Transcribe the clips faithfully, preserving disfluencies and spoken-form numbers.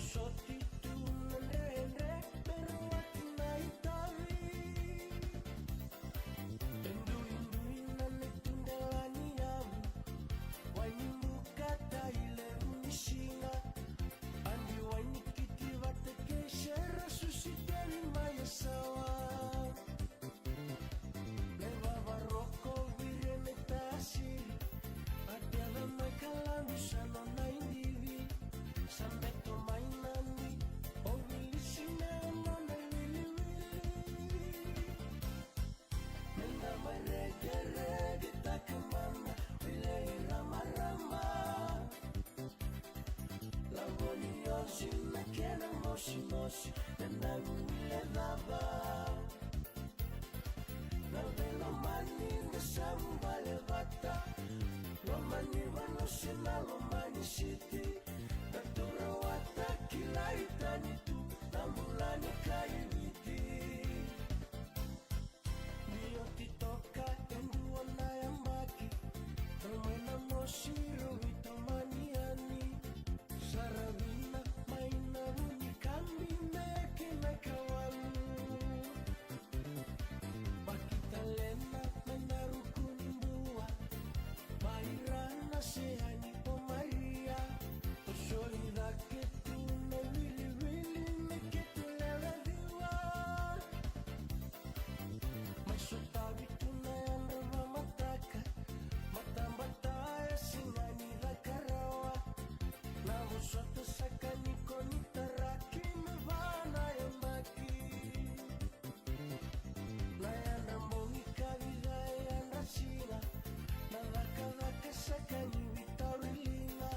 Soti tu na dredre, me rawati na itavi. E duidui na neitou dela ni yavu. Wai ni buka, tai levu ni siga. Adi wai ni kiti vata kei Sera, Susi, Teni mai Yasawa. Me vavaroko vire me tasiri. A dela mai Kalabu sa nona idivi. Sa beto mai Nadi, o Wilisi me nona wiliwili. Me da mai regeregetaka mada, wile i ramarama. Lavo ni osi na kena mosimosi, me da wile cava. Na veilomani da sa vuvale vata. Lomani Vanuasina, Lomani Siti. Da tu rawata, kilai tani tu na bula ni kai Viti. Ni oti toka e dua na yabaki, mai na mosi rau veitomani yani. Saravina mai na vunikabi me kena kawalu. Baki talena mai na ruku ni bua. Mai Rana se yani o Maria. O soli cake tu na wiliwili me keitou lewe ciwa. Mai sotavi tu na yadra vamataka, matabata e siga ni caka rawa. Na vosota saka ni ko ni taraki me va na yabaki. Na yadra bogi ka vica e yadra siga, na cakacaka saka ni veitauri liga.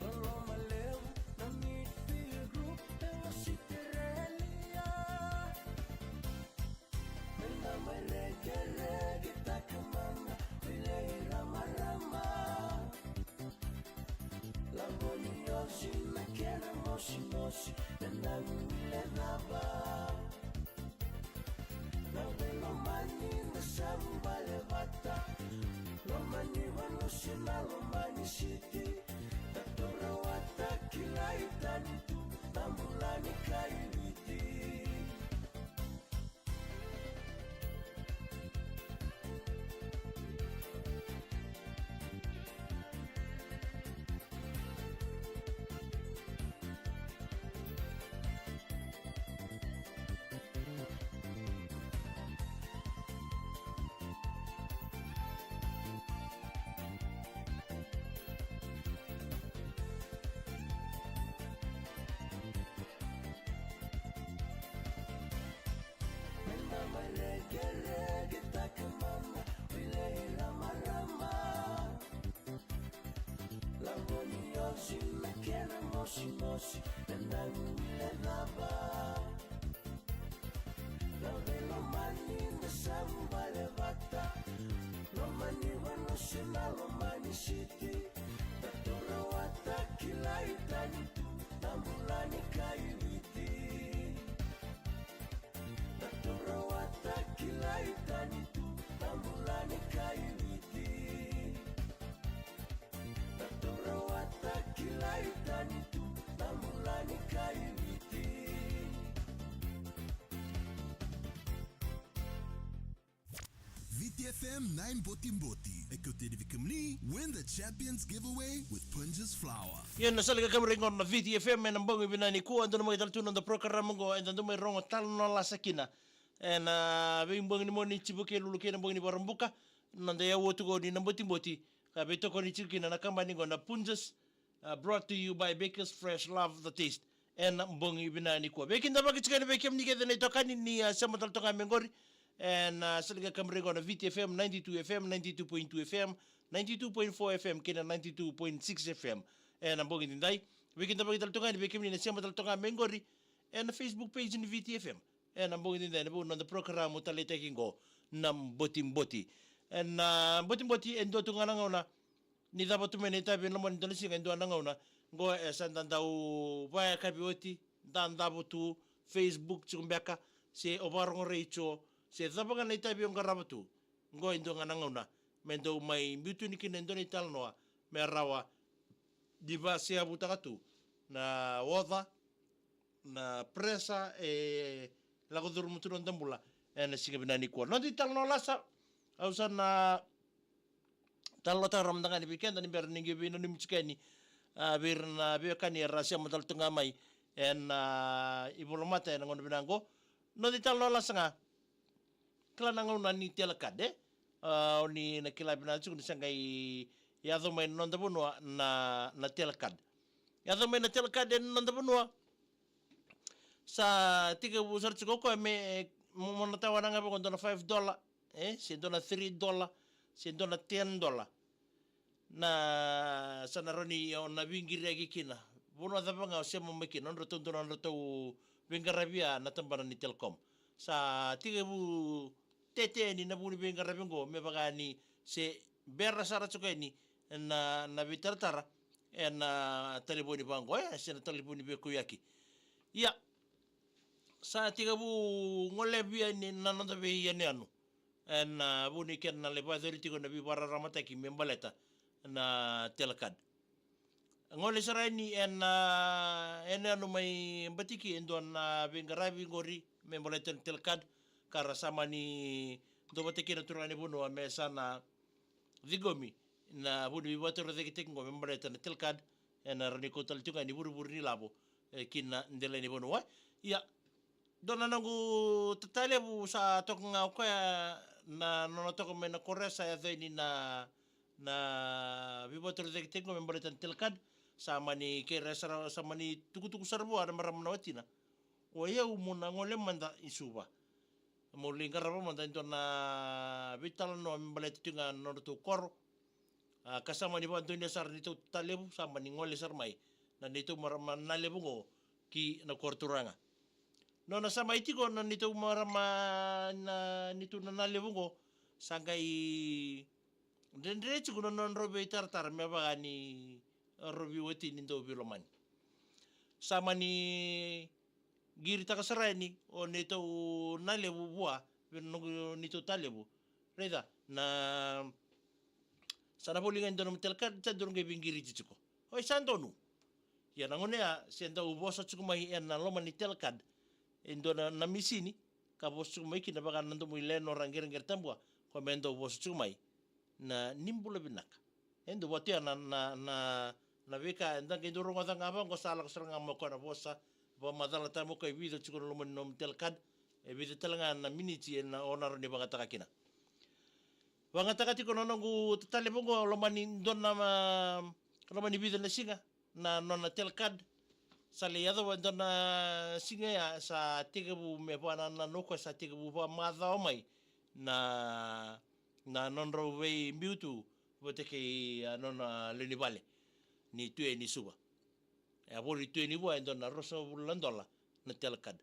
Loloma levu na midfield group e Ositerelia. Me da mai regeregetaka mada, wile i ramarama. Lavo ni osi na kena mosimosi, me da wile cava. Na veilomani da sa vuvale vata. Lomani Vanuasina, Lomani Siti. Da tu rawata, kilai tani tu na bula ni kai Viti. Me da mai regeregetaka mada, wile i ramarama. Lavo ni osi na kena mosimosi, me da wile cava. Na veilomani da sa vuvale vata. Lomani Vanuasina, Lomani Siti. Da tu rawata, kilai tani tu na bula ni kai Viti. Da tu rawata, kilai tani tu na bula ni kai Viti. Da tu rawata, kilai tani tu na bula ni kai Viti. Viti F M na iBotiboti e kauta yani vei kemuni Win the Champions Giveaway with Punjas Flour. Ia na sala ni kakamuri qo na Viti F M ena bogi vinaka nikua, e dua na mai tale tu na noda program qo, eda dau mai rogo tale na lasa kina ena veibogi ni Moniti, Vukelulu kei na bogi ni Vakaraubuka. Na noda iyau oti qo ni na Botiboti ka veitokoni tiko kina na kabani qo na Punjas. Uh, brought to you by Baker's Fresh, love the taste. Ena bogi vinaka nikua, veikidavaki tiko yani vei kemuni kece na itokani ni, uh, sema tale toka mai qori ena, uh, sala ni kakamuri qo na Viti F M, ninety-two F M, ninety-two point two F M, ninety-two point four F M kei na ninety-two point six F M. Ena bogi nidai, veikidavaki tale toka yani vei kemuni na sema tale toka mai qori ena Facebook page ni Viti F M. Ena bogi nidai, ena vuku ni noda program taleitaki qo na Botiboti. Ena, uh, Botiboti e dua tu ga na gauna ni cava tu mai na itavi ena loma ni dua na siga, e dua na gauna qo e sa da dau vayakavi oti, da davo tu, Facebook tiko beka, se o vakarogo retio, se cava ga na itavi o qarava tu. Qo e dua ga na gauna me dau mai biu tu yani kina e dua na italanoa me rawa ni vaseyavutaka tu na oca na pressure e lako curuma tu na noda bula ena siga vinaka nikua. Noda italanoa lasa, au sa na talanoataka rawa mada ga ni vei keda ni bera ni qai veinanumi tiko yani, a, vei ira na veiwekani era sema tale tu ga mai ena, a, ivolamata ena gauna vinaka qo. Noda italanoa lasa ga, kila na gauna ni Telecad, e? A, o ni na kila vinaka tiko ni sa qai yaco mai na noda vanua na, na Telecad. Yaco mai na Telecad ena noda vanua. Sa tekivu sara tiko o koya me, mo, mo na tawana ga vaqo dua na five dollar, e? Se dua na three dollar, se dua na ten dollar. Na sa na rawa ni o na veiqiriyaki kina. Vanua cava ga o sema mai kina, nodratou dua na nodratou veiqaravi ya na tabana ni Telecom. Sa tekivu tete yani na vu ni veiqaravi qo me vaka ni se bera sara tiko yani na, na veitaratara ena talevoni vaqo, e, se na talevoni veikauyaki. Ia, sa tekivu golevi yani na noda veiyanuyanu ena vu ni kena lai vakayacori tiko na veivakararamataki me baleta na Telecad. Gole sara yani ena, ena yanuyanu mai Batiki e dua na veiqaravi qori me baleta na Telecad, ka ra sa mani dua vata kei na turaga ni vanua me sa na ciqomi na vu ni veivakatorocaketaki qo me baleta na Telecad, ena rawa ni kau tale tiko ga ni vurevure ni lavo, e, ki na delai ni vanua. Ia, dua na noqu tata levu sa toka ga o koya na nona toka mai na koro sa yaco yani na, na veivakatorocaketaki qo me baleta na Telecad. Sa mani kere sara, sa mani tukutuku sara vua na marama na watina. O yau mo na gole mada i Suva. Mo lai qarava mada e dua na veitalanoa me baleta tiko ga na nodratou koro. A, ka sa mani vakadonuya sara neitou tata levu, sa mani gole sara mai na neitou marama na levu qo ki na koro turaga. Nona sa mai tiko na neitou marama na neitou na, na levu qo, sa qai dredre tiko na nodrau veitaratara me vaka ni rau veiwatini dau veilomani. Sa mani qiritaka sara yani o neitou na levu vua vei na noqu, neitou tata levu. Raica, na sa na voli ga e dua na nomu Telecad, sa dua qai veiqiriti tiko. Oi, sa donu. Ia na gauna ya se dau vosa tiko mai ena loma ni Telecad e dua na, na misini, ka vosa tiko mai kina vaka na domo i Lenora Qereqere Tabua, ko me dau vosa tiko mai na ni bula vinaka. E dau vatoya na, na, na, na veika eda qai dau rogoca ga vaqo, sa lako sara ga mai o koya na vosa, vakamacalataka mai o koya e vica tiko na loma ni nomu Telecad, e vica tale ga na miniti ena o na rawa ni vakayagataka kina. Vakayagataka tiko na noqu tata levu qo, loma ni dua na, ma, loma ni vica na siga na nona Telecad. Sa lai yacova e dua na siga ya sa tekivu me vakanananu o koya, sa tekivu vakamacawa mai na, na nodrau veibiu tu vata kei a nona lewe ni vale ni tu e ni Suva. E a voli tu e ni vua e dua na ruasagavulu na dola na Telecad.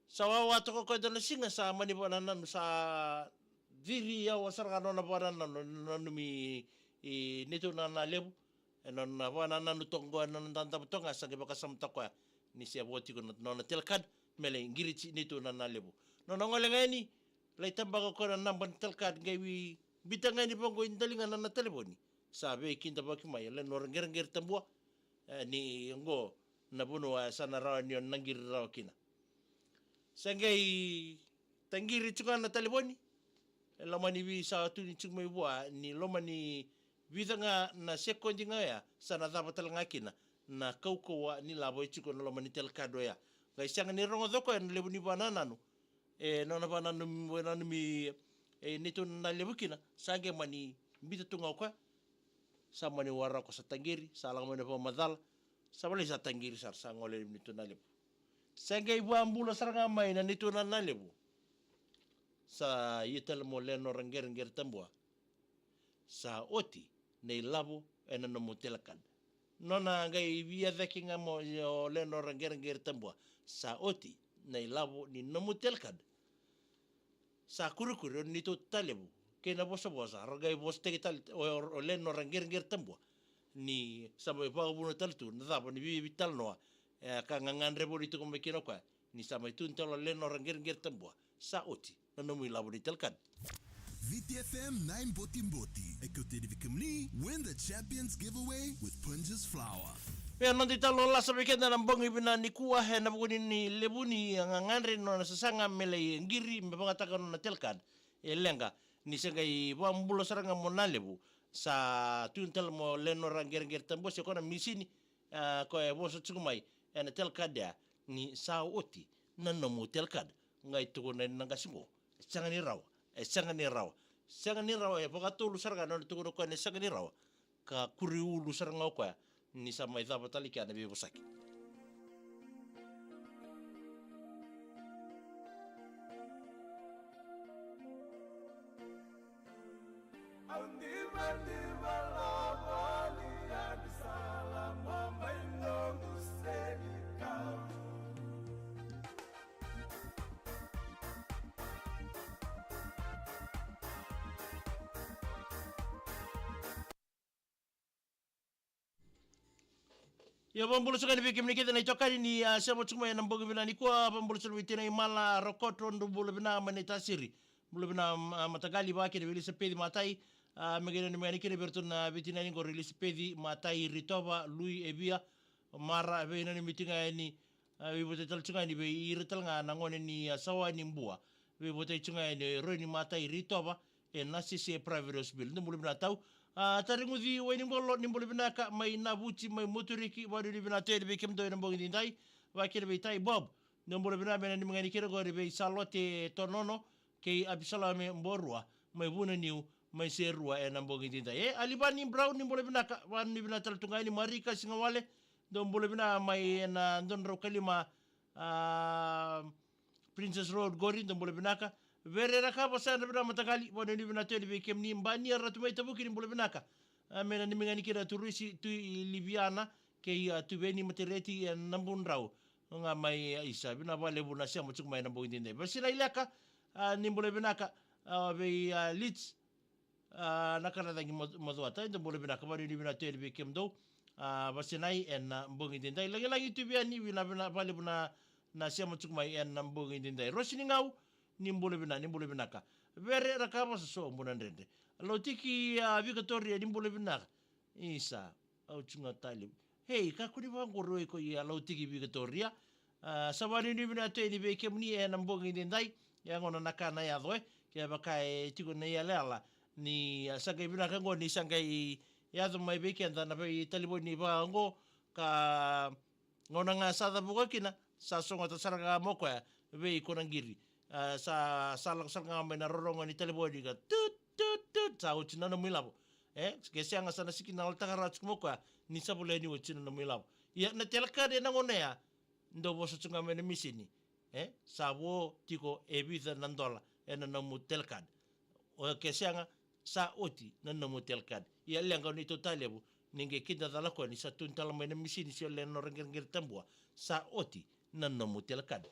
Sa wawa toka o koya e dua na siga, sa mani vakanananu, sa ciri yawa sara ga nona vakanananu, nanumi i neitou na, na levu. E nona vakanananu toka qo, e nona dadava toka ga, sa qai vakasamataka o koya ni se vo tiko na nona Telecad me lai qiriti neitou na, na levu. Nona gole ga yani, lai tabaka o koya na naba ni Telecad, qai vei, biuta ga yani vaqo i daliga na, na talevoni. Sa veikidavaki mai e Lenora Qereqere Tabua, e, ni qo na vanua e sa na rawa ni o na qiri rawa kina. Sa qai taqiri tiko ga na talevoni. E loma ni veisau tu ni tiko mai vua, ni loma ni vica ga na sekodi ga oya, sa na cava tale ga kina na kaukauwa ni lavo e tiko na loma ni Telecad oya. Qai sega ni rogoca o koya na levu ni vakanananu e nona vakananumi, vakananumi e neitou na levu kina, sa qai mani biuta tu ga o koya. Sa mani waraka o koya sa taqiri, sa lako mai na vakamacala, sa volai sa taqiri sara, sa gole e neitou na levu. Sa qai vakabula sara ga mai na neitou na, na levu. Sa ia tale mai o Lenora Qereqere Tabua. Sa oti na ilavo ena nomu Telecad. Nona qai via cake ga mai o Lenora Qereqere Tabua. Sa oti na ilavo ni nomu Telecad. Sa kurikuri o neitou tata levu kei na vosavosa, ra qai vosataki tale o, o Lenora Qereqere Tabua ni sa mai vakavuna tale tu na cava ni veitalanoa, e, ka gagadre voli tiko mai kina o koya. Ni sa mai tukuna tale o Lenora Qereqere Tabua, sa oti na nomu ilavo ni Telecad. Viti F M na iBotiboti e kauta yani vei kemuni Win the Champions Giveaway with Punjas Flour. Pe noda italo lasa vei keda na bogi vinaka nikua, ena vuku ni levu ni gagadre ni nona sasaga me lai qiri me vakayagataka na nona telecard. E leqa ni se qai vakabula sara ga mo Nalevu, sa tu tale mo Lenora Qereqere Tabua, se koya na misini, a, koya e vosa tiko mai ena telecard ya, ni sa oti na nomu telecard. Qai tukuna na qase qo, e sega ni rawa, e sega ni rawa, sega ni rawa, e vakatolu sara ga na nona tukuna o koya ni sega ni rawa. Ka kuri ulu sara ga o koya ni sa mai cava tale kina na veivosaki. Au diva, diva lavo, ni a di sala mo mai noqu senikau. Ia, vakabula saka yani vei kemuni kece na itokani ni, a, sema tiko mai ena bogi vinaka nikua. Vakabula saka vei Tina Imala Rokoto, dou bula vinaka mai Naitasiri. Bula vinaka, a, mataqali, vaka kina vei Elisapeci Matai. A, me qai nanumi yani kina vei iratou na veitinani qori, Elisapeci Matai, Ritova, Lui, Evia, Mara, veinanumi tiko ga yani, a, veivotai tale tiko ga yani vei ira tale ga na gone ni, a, Sawa ni Bua. Veivotai tiko ga yani Roni Matai, Ritova, e Nasese Private Hospital. Dou bula vinaka tau. A, Tareguci Wainiqolo, ni bula vinaka mai Navuci, mai Moturiki, vakanuinui vinaka tu yani vei kemudou ena bogi nidai. Vaka kina vei Tai Bob. Dou bula vinaka, me nanumi ga yani kina qori vei Salote Tonono kei Apisalome Borua, mai Vunaniu, mai Serua ena bogi nidai. E, Alivani Brown, ni bula vinaka, vakanuinui vinaka tale tu ga yani. Marika Sigawale, dou bula vinaka mai ena dua na drau ka lima, a, Princess Road qori, dou bula vinaka. Vere Rakava, sa yadra vinaka mataqali, vakanuinui vinaka tu yani vei kemuni. Bania Ratu mai Tavuki, ni bula vinaka. A, me nanumi ga yani kina Turusi, Tui Liviana kei, a, Tuveni Matereti, e Nabudrau ga mai, a, Isa. Vinaka vakalevu na sema tiko mai ena bogi nidai. Vasina Ileka, a, ni bula vinaka, a, vei, a, Leeds, a, na kana cagi Mo-, Mocuata, dou bula vinaka, vakanuinui vinaka tu yani vei kemudou. A, Vasinai ena bogi nidai. Lagilagi Tuviani, vinaka, vinaka vakalevu na, na sema tiko mai ena bogi nidai. Rosi ni Gau, ni bula vinaka, ni bula vinaka. Vere Rakava, sa so bula dredre. Lautiki, a, Vikatoria, ni bula vinaka. Isa, au tiko ga tale. Hei, kakua ni vakaqori o iko, ia, Lautiki Vikatoria. A, sa vakanuinui vinaka tu yani vei kemuni ena bogi nidai. Ia, gona na ka na yaco, e. Kevaka e tiko na iyalayala ni, a, sa qai vinaka qo ni sa qai yaco mai vei keda na veitalevoni vaka qo, ka gauna ga sa cavuka kina, sa sogota sara ga mai o koya vei iko na qiri. A, sa, sa lako sara ga mai na rorogo ni talevoni ka tut, tut, tut, sa oti na nomu ilavo. E, ke sega, sa na sikinal taka rawa tiko mai o koya ni sa volai ni oti na nomu ilavo. Ia, na telecard ena gauna ya, dou vosa tiko ga mai na misini. E, sa vo tiko e vica na dola ena nomu telecard. O ke sega, sa oti na nomu telecard. Ia, leqa o neitou Talevu, ni qai kidacala o koya ni sa tu tale mai na misini, se o Lenora Qereqere Tabua, sa oti na nomu telecard.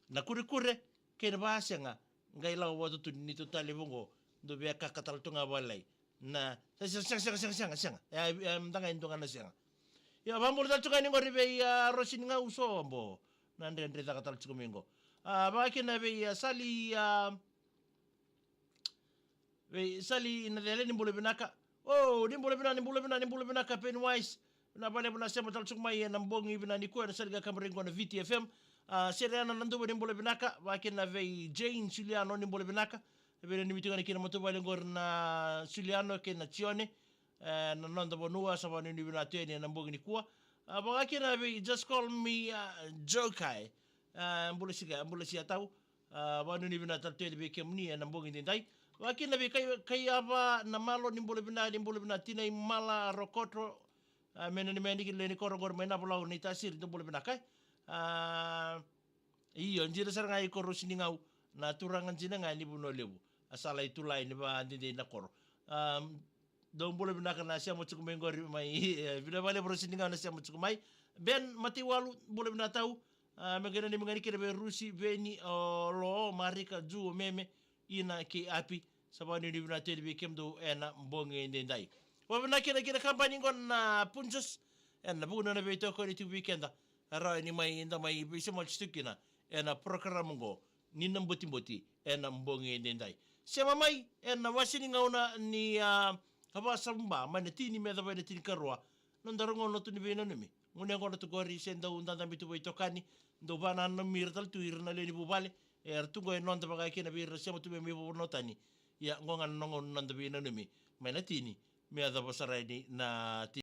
Na kurekure kei na vakasega, qai lako vata tu ni neitou Talevu qo, dou via kaka tale tu ga vakalailai. Na, sega, sega, sega, sega, sega. E, e, mada ga e dua ga na sega. Ia, vakabula tale tiko ga yani qori vei, a, Rosi ni Gau, sobo. Na dredre caka tale tiko mai qo. A, vaka kina vei, a, Sali, a, vei Sali Nacele, ni bula vinaka. O, ni bula vinaka, ni bula vinaka, ni bula vinaka, Pennywise. Vinaka vakalevu na sema tale tiko mai ena bogi vinaka nikua ena sala ni kakaburaki qo na Viti F M. A, Sereana Naduva, ni bula vinaka. Vaka kina vei Jane Suliano, ni bula vinaka. Veinanumi tiko ga yani kina matavuvale qori na Suliano kei na Tione. E, na noda vanua, sa vakanuinui vinaka tu yani ena bogi nikua. A, vaka kina vei Just Call Me, a, Jokai. A, bula sika, bula sia tau. A, vakanuinui vinaka tale tu yani vei kemuni ena bogi nidai. Vaka kina vei Kai, Kaiava Namalo, ni bula vinaka, ni bula vinaka, Tina Imala Rokoto. A, me nanumi yani kina lewe ni koro qori mai Navolau, Naitasiri, dou bula vinaka, e. A, io, dina sara ga i koro Rosi ni Gau, na turaga dina ga ni Vanua Levu. A sa lai tulai ni vakadidina na koro. A, dou bula vinaka na sema tiko mai qori mai, e, vinaka vakalevu Rosi ni Gau na sema tiko mai. Ben Mataiwalu, bula vinaka tau. A, me qai nanumi ga yani kina vei Rusi, Veni, o Lo, Marika, Ju, o Meme, Ina kei Api, sa vakanuinui vinaka tu yani vei kemudou ena bogi edaidai. Vakavinavinaka kina ki na kabani qo na Punjas, ena vuku ni nona veitokoni tiko vei keda, e rawa ni mai, da mai veisemati tiko kina ena porokaramu qo ni Na Botiboti ena bogi edaidai. Sema mai ena wase ni gauna ni, a, Vasavuba, mai na tini me yacova ena tinikarua, noda rogoca na nona tu ni veinanumi. Gunu yaqona tu qori se dau dadabe tu vei itokani, dau vakananumi ira tale tu ira na lewe ni vuvale, era tu qo e noda vaka kina vei ira na sema tu mai vei vanua tani. Ia, qo ga na noqu noda veinanumi mai na tini me yacova sara yani na